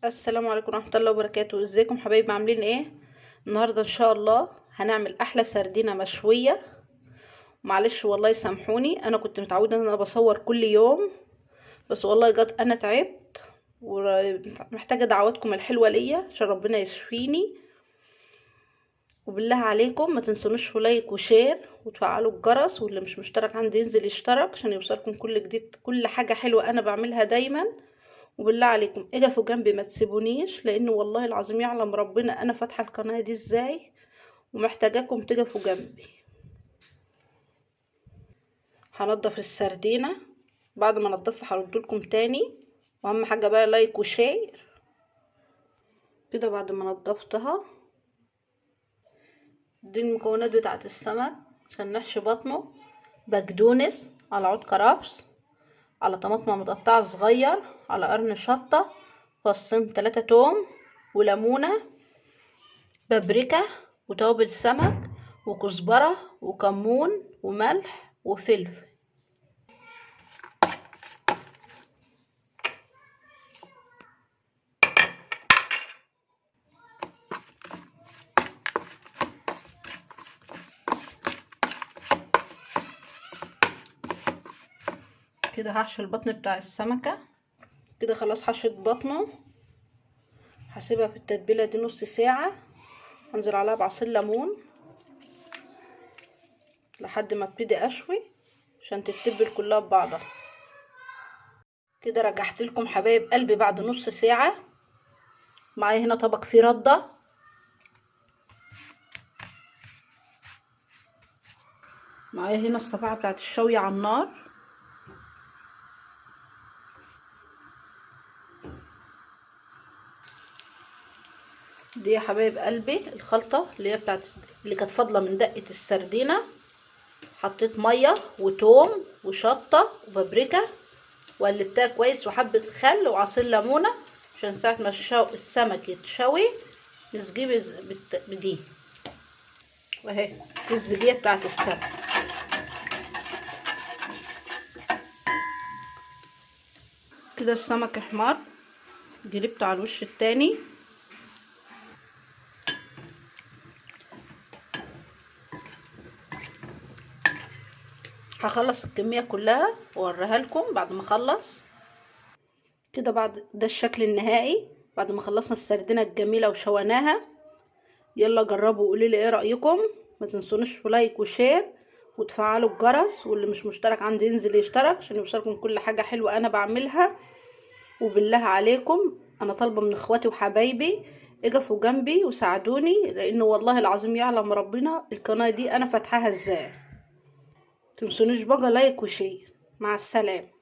السلام عليكم ورحمة الله وبركاته. ازيكم حبايبي، عاملين ايه؟ النهارده ان شاء الله هنعمل احلى سردينه مشوية. معلش والله سامحوني، انا كنت متعوده ان انا بصور كل يوم، بس والله جد انا تعبت ومحتاجة دعواتكم الحلوة ليا عشان ربنا يشفيني. وبالله عليكم ما تنسونوش في like و share وتفعلوا الجرس، واللي مش مشترك عندي ينزل يشترك عشان يوصلكم كل جديد، كل حاجة حلوة انا بعملها دايما. وبالله عليكم اقفوا جنبي ما تسيبونيش، لان والله العظيم يعلم ربنا انا فاتحة القناة دي ازاي، ومحتاجاكم تقفوا جنبي. هنضف السردينه، بعد ما انضفها هردلكم تاني. واهم حاجة بقى like و share كده. بعد ما نضفتها، دي المكونات بتاعه السمك عشان نحشي بطنه: بقدونس على عود كرفس، على طماطمه متقطعه صغير، على قرن شطه، فصين 3 توم، وليمونه، بابريكا، وتوابل سمك، وكزبره، وكمون، وملح، وفلفل. كده هحشي البطن بتاع السمكة. كده خلاص حشيت بطنه، هسيبها في التتبيلة دي نص ساعة. هنزل عليها بعصير ليمون لحد ما ابتدي اشوي عشان تتبل كلها ببعضها. كده رجعت لكم حبايب قلبي بعد نص ساعة. معايا هنا طبق فيه ردة، معايا هنا الصفحة بتاعت الشوي على النار، دي يا حبايب قلبي الخلطة اللي هي بتاعت اللي كانت فاضلة من دقه السردينه. حطيت مية وتوم وشطه وبابريكا وقلبتها كويس، وحبه خل وعصير ليمونه عشان ساعة ما السمك يتشوي نسقيه بدي. واهي الزبيه بتاعت السمك. كده السمك احمر، قلبته على الوش التاني. هخلص الكمية كلها واوريها لكم بعد ما اخلص. كده بعد ده الشكل النهائي بعد ما خلصنا السردينه الجميلة وشويناها. يلا جربوا وقولوا لي ايه رايكم. ما تنسونيش في like و share وتفعلوا الجرس، واللي مش مشترك عندي ينزل يشترك عشان يوصلكم كل حاجة حلوة انا بعملها. وبالله عليكم انا طالبه من اخواتي وحبايبي اقفوا جنبي وساعدوني، لانه والله العظيم يعلم ربنا القناة دي انا فاتحاها ازاي. تنسونيش بقى like و share. مع السلامة.